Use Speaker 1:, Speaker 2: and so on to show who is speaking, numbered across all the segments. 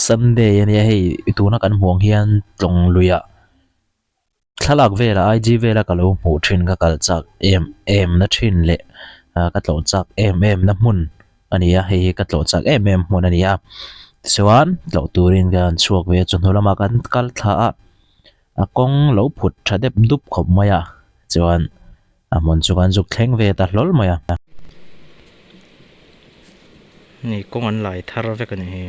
Speaker 1: Sunday a nia hei tuna kan hmuh ang hian tlawng luiah thlalak velah IG vela ka lo hmuh thin ka kal chak em em na thin leh ah ka tlawh chak em em na hmun a ni a hei hi ka tlawh chak em em hmun a ni a tichuan tlawh turin ka han chhuak ve a chawhnu lamah kan kal thla a a kawng lo phut tha dep dup khawp mai a chuan. A hmun chu kan zuk thleng ve ta hlawl mai a.
Speaker 2: Ni kawng an lai thar vek a ni hi.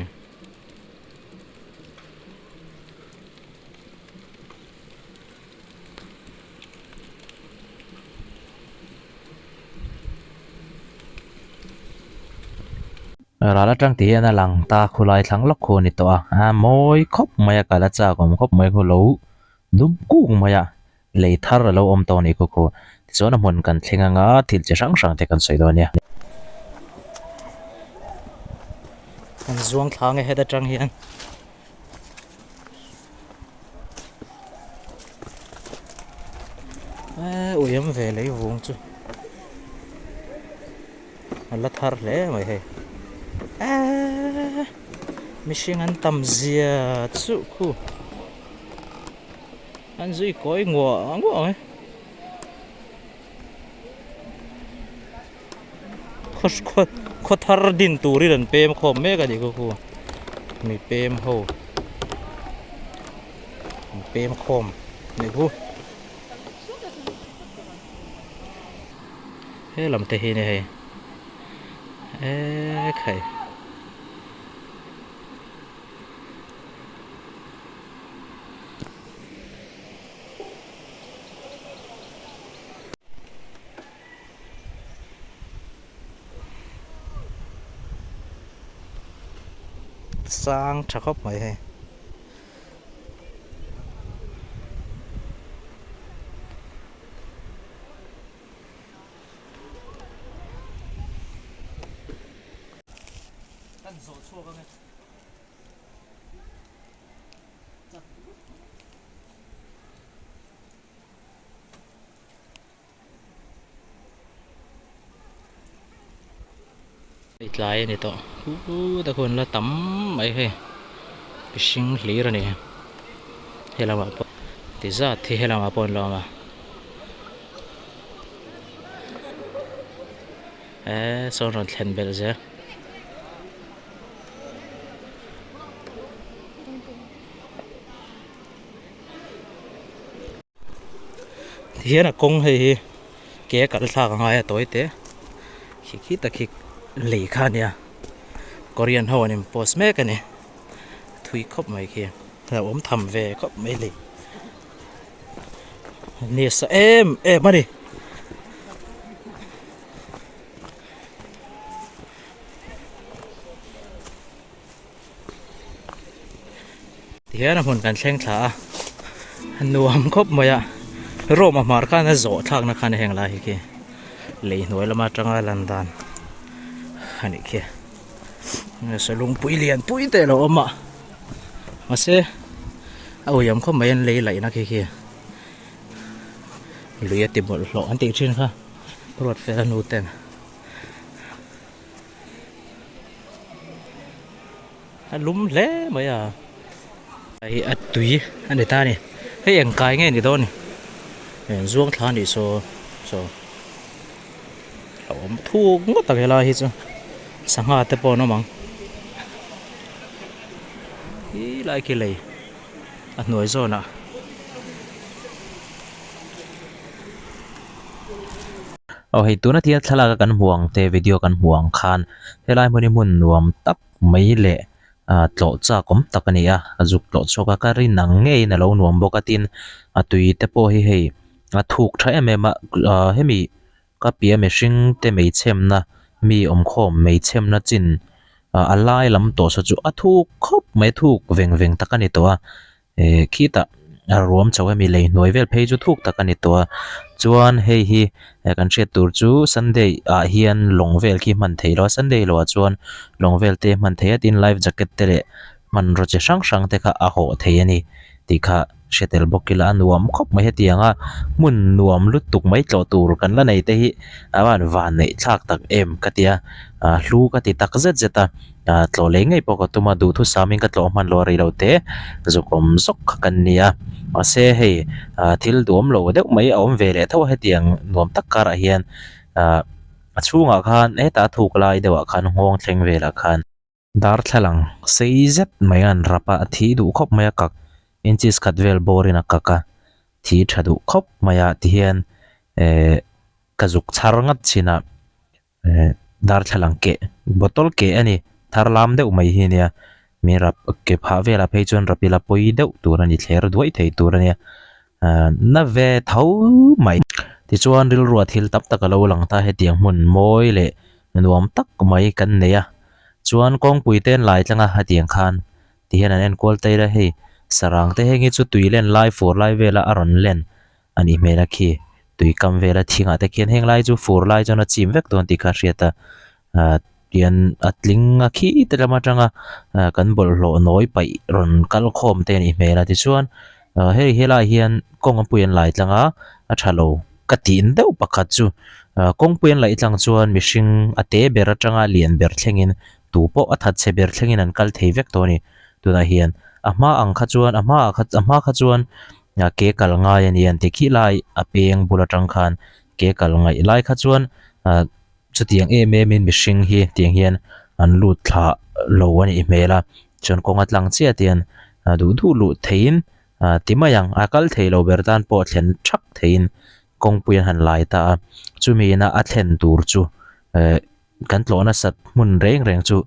Speaker 1: Ral atang tih hian a lang ta khulai thlang lawk khu a ni tawh a, a mawi khawp mai a kal a chak awm khawp mai khu lo dum kuk mai a. Lei thar a lo awm tawh a ni khaw khaw. Tichuan a hmun kan thleng anga thil chi hrang hrang te kan sawi dawn a nia.
Speaker 2: Kan zuang thla nge het atang hian. Eee ui awm ve lei vung chu. A la thar hle mai hei. Eee mihring an tam zia chuh khu. An zui kawi nguah nguah mai. Khaw khaw khaw thar din turin an pem khawm mek a nih khaw khu mi pem ho an pem khawm a nih khu he lam te hi a ni hei ekhai. Sang tha khawp mai hei. Kan zawh chhuak ange. Hei tlai a ni tawh huuu ta khuan la tam mai hei mihring hlir a ni he lamah pawh ti zat hi he lamah pawh an lo awm a eee sawn rawn thlen belh zel. Tihian a kawng hei hi ke a kal thlak a ngai a tawi te khi khi tak hi lei kha a nia Korean ho an in post mek a ni thui khawp mai khi hlauhawm tham ve khawp mai lei nisa em em a ni. Tihian a hmun kan thleng thla a nuam khawp mai a Rome a hmar khan a zawh thlakna khan heng lai hi khi lei hnuai lama atanga lan dan a nih khi lungpui lian pui te a lo awm a mahse a uiam khawp mai an lei laihna khi khi lui a ti bawlhhlawh an tih thin kha ruat fel a nu ten. A lum hle mai a hei a tui a ni ta a ni hei eng kai nge ni dawn ni hei zuang thla a nih saw saw a awm thuk ngawt ang helai hi chu sangha te pawh an awm ang khi lai khi lei a hnuai zawnah.
Speaker 1: Aw hei tuna thil thlalak a kan hmuh ang te video kan hmuh ang khan helai hmun hi hmun nuam tak mai leh ah tlawh chak awm tak a ni a a zuk tlawh chhuak a ka rin ang ngeiin a lo nuam bawk a tin a tui te pawh hi hei a thuk tha em em a ah hemi ka piah mihring te meichhemna mi awmkhawm meichhemna chin ah a lai lam tawh saw chu a thuk khawp mai a thuk veng veng tak a ni tawh a. Eh khitah a ruam chho hemi lei hnuai vel phei chu thuk tak a ni tawh a chuan hei hi kan hriat tur chu sunday ah hian lawng vel khi hman theih loh a sunday loh ah chuan lawng vel te hman theih a tin life jacket te leh hmanraw chi hrang hrang te kha a hawh thei a ni tih kha. Hre tel bawk ila a nuam khawp mai hetiang a hmun nuam lutuk mai tlawh tur kan la nei te hi a van van neih thlak tak em ka ti a ah hlu ka ti tak zet zet a ah tlawh leh ngei pawh ka tum a duhthusam in ka tlawh hman loh a rei lo te zukawm zawk kha kan ni a mahse hei ah thil duhawm lo deuh mai a awm ve leh tho a hetiang nuam tak karah hian ah a chhungah khan hetah a thuk lai deuhah khan nghawng thleng velah khan. Darthlalang sei zet mai an rap a, a thi duh khawp mai a kak inches khat vel bawrin a kak a, thi tha duh khawp mai a tihian ehh ka zuk chhar ngat chin a ehh darthlalang keh bottle keh a ni thar lam deuh mai hi a nia mi rap ke phah velah phei chuan rap ila pawi deuh tur a ni thler duai thei tur a nia ahh na ve tho mai tichuan rilruah thil tam tak a lo lang ta hetiang hmun mawi leh nuam tak mai kan nei a chuan kawngpui te an lai tlang a hetiang khan tihian an enkual tail a hei sarang te heng hi chu tui len lai fur lai vela a rawn len a nih hmel a khi tui kam vela thingah te khian heng lai chu fur lai chuan a chim vek dawn tih kha a hriat a ah tian a tling a khi te lam atanga ah kan bawlhhlawh nawi paih rawn kal khawm te a nih hmel a tichuan ah hei helaiah hian kawng a pui an lai tlang a a tha lo ka tih deuh pakhat chu ah kawngpui an laih tlang chuan mihring a te ber atanga lian ber thlengin tu pawh a that chhe ber thlengin an kal thei vek tawh a ni tunah hian a hma ang kha chuan a hmaah kha a hma kha chuan ah ke kal ngai a ni an ti khi lai a peng bul atang khan ke kal ngaih lai kha chuan ah. Chutiang em em in mihring hi tiang hian an lut thlah lo a nih hmel a chuan kawng a tlang chiah te hian duh duh luh theihin ti mai ang a kal thei lo ber tan pawh thlen thak theihin kawngpui an han lai ta a chumi ina a thlen tur chu eh kan tlawh nasat hmun reng reng chu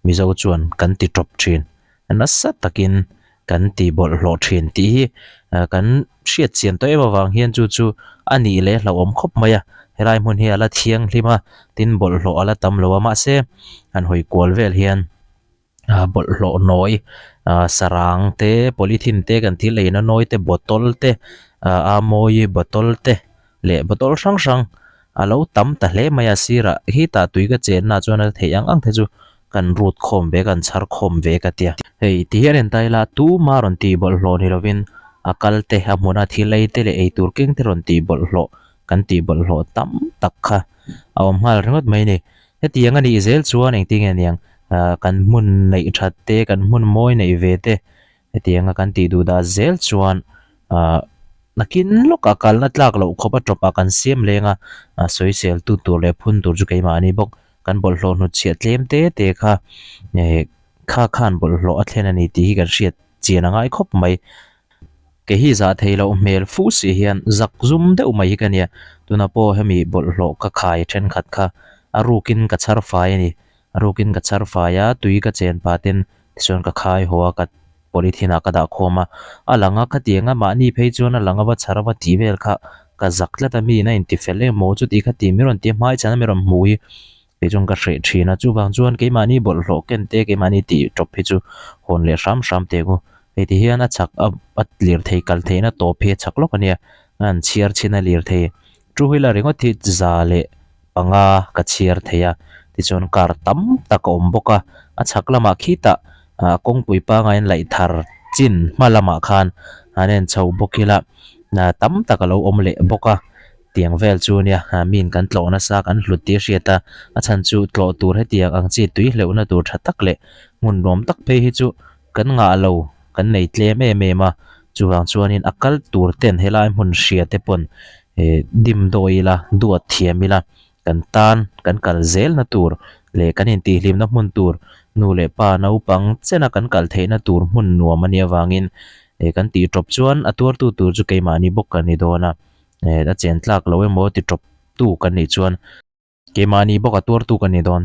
Speaker 1: Mizo chuan kan ti tawp thin. Nasa takin kan ti bawlhhlawh thin tih hi kan hriat chian tawh em avang hian chu chu a nih leh hlauhawm khawp mai a, helai hmun hi a la thianghlim a, tin bawlhhlawh a la tam lo a, mahse han hawi kual vel hian bawlhhlawh nawi sarang te polythene te kan thil eina nawi te bottle te a mawi bottle te leh bottle hrang hrang a lo tam ta hle mai a sirah khitah tui ka chenna chuan a theih ang ang te chu kan rut khawm ve kan chhar khawm ve ka tia. Hei ti hian en ta ila tuma rawn tih bawlhhlawh ni lovin a kal te a hmuna thil ei te leh eitur keng te rawn tih bawlhhlawh kan tih bawlhhlawh tam tak kha a awm nghal ringawt mai a ni. Hetiang a nih zel chuan engtin nge niang ah kan hmun neih that te kan hmun mawi neih ve te Hetianga kan tih duh dah zel chuan ah nakin lawkah kalna tlak loh khawp a tawpah kan siam leng a, ah sawisel tu tur leh phun tur chu keimah a ni bawk. Kan bawlhhlawh hnutchhiah tlem te te kha eh kha khan bawlhhlawh a thlen a ni tih hi kan hriat chian a ngai khawp mai. Kei hi zah thei loh hmel fu si hian zak zum deuh mai hi ka nia. Tunah pawh hemi bawlhhlawh ka khai thenkhat kha a rukin ka chhar fai a ni. A rukin ka chhar fai a, tui ka chen pah ten Tichuan ka khai haw a, ka polythene ah ka dah khawm a, a lang a khatiang a mahni phei chuan a lang a va chhar a va tih vel kha ka zak tlat a, mi in a inti fel em maw chuti kha ti mi rawn ti a hmai chhan a mi rawn hmu hi kei chuan ka hreh thin a, chuvang chuan keimahni bawlhhlawh ken te keimahni tih tawp hi chu hawn leh hram hram teh ang u, hei ti hian a chhak a a lirthei kal theihna tawp hi a chhak lawk a nia, a han chhiar chhin a lirthei two wheeler ringawt hi za leh. panga ka chhiar thei a tichuan car tam tak a awm bawk a a chhak lamah khitah ah kawngpui pangai an laih thar chin hma lamah khan an en chho bawk ila ah tam tak a lo awm leh bawk a tiang vel chu nia ah min kan tlawh nasa kan hlut tih a hriat a a chhan chu tlawh tur hetiang ang chi tui hleuhna tur tha tak leh hmun nuam tak phei hi chu kan ngah lo kan nei tlem em em a chuvang chuanin a kal tur ten helai hmun hria te pawn eh dim dawi ila duat thiam ila kan tan kan kal zel na tur leh kan intihhlimna hmun tur nu leh pa naupang chena kan kal theihna tur hmun nuam a nih avangin eh kan tih tawp chuan a tuartu tur chu keimahni bawk kan ni dawn a eh a chen tlak lo emaw ti tawp tu kan nih chuan. Keimahni bawk a tuartu kan ni dawn.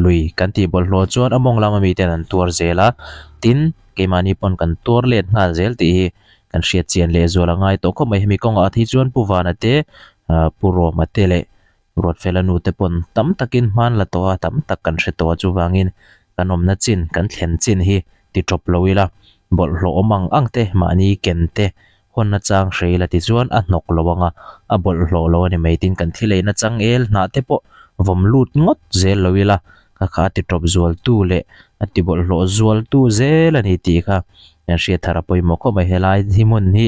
Speaker 1: Lui kan tih bawlhhlawh chuan a mawng lama miten an tuar zel a, tin, keimahni pawn kan tuar let nghal zel tih hi kan hriat chian leh zual a ngai tawh khawp mai. Hemi kawngah hi chuan Pu Vana te, Pu Roma te leh Ruatfela nu te pawn tam takin hman la tawh a, tam tak kan hre tawh a, chuvangin kan awmna chin, kan thlen chin hi ti tawp lo ila, bawlhhlawh awm ang ang te, mahni ken te Hawn nachang hrei la tichuan a hnawk lo ang a, a bawlhhlawh lo a ni mai tin kan thil eina changel hnah te pawh vawm lut ngawt zel lo ila ka kha a ti tawp zual tu leh a ti bawlhhlawh zual tu zel a ni tih kha Kan hriat thar a pawimawh khawp mai helai hi hmun hi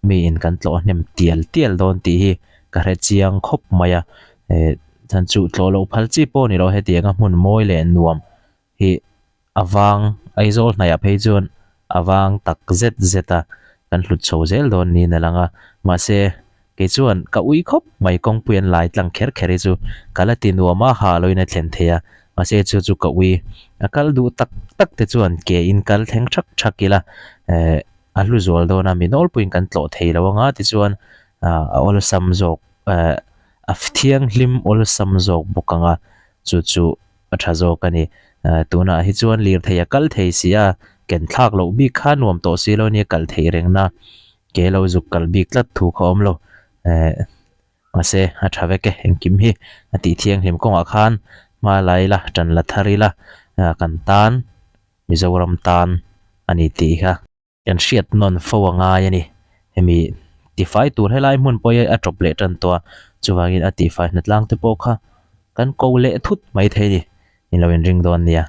Speaker 1: miin kan tlawh hnem tial tial dawn tih hi ka hre chiang khawp mai a eh chhan chu tlawh loh phal chi pawh a ni lo hetianga hmun mawi leh nuam hi a vang Aizawl hnaihah phei chuan a vang tak zet zet a kan hlut chho zel dawn niin a lang a mahse kei chuan ka ui khawp mai kawngpui an lai tlang kher kher hi chu ka la ti nuam a ha loin a thlen thei a mahse chu chu ka ui a kal duh tak tak te chuan ke in kal thleng thak thak ila eh a hlu zual dawn a mi nawlpuiin kan tlawh thei lo anga tichuan ah a awlsam zawk eh a thianghlim awlsam zawk bawk ang a chu chu. a tha zawk a ni. Tunah hi chuan lirthei a kal thei si a, ken thlak loh bik kha nuam tawh si lo nia kal theih rengna ke lo zuk kal bik tlat thu kha awm lo. Mahse a tha vek e engkim hi a tih thianghlim kawngah khan hma la ila tan la thar ila kan tan Mizoram tan a ni tih kha. Kan hriat nawn fo a ngai a ni. Hemi tifai tur helai hmun pawh hi a tawp leh tan tawh a, chuvangin a tifai hnatlang te pawh kha kan ko leh thut mai thei a ni. In lo inring dawn nia.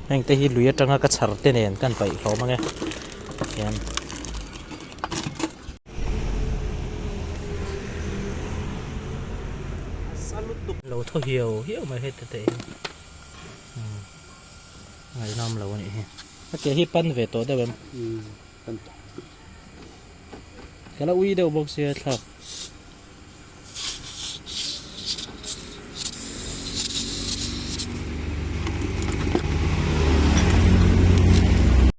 Speaker 2: Heng te hi lui atanga ka chhar te nen kan paih hlawm ange hian. Lo thaw hiau hiau mai hei te te hi. Ngaihnawm lo a nih hi. A ke hi pan ve tawh deuh em? Umm pan tawh. Ka la ui deuh bawk sia thlak.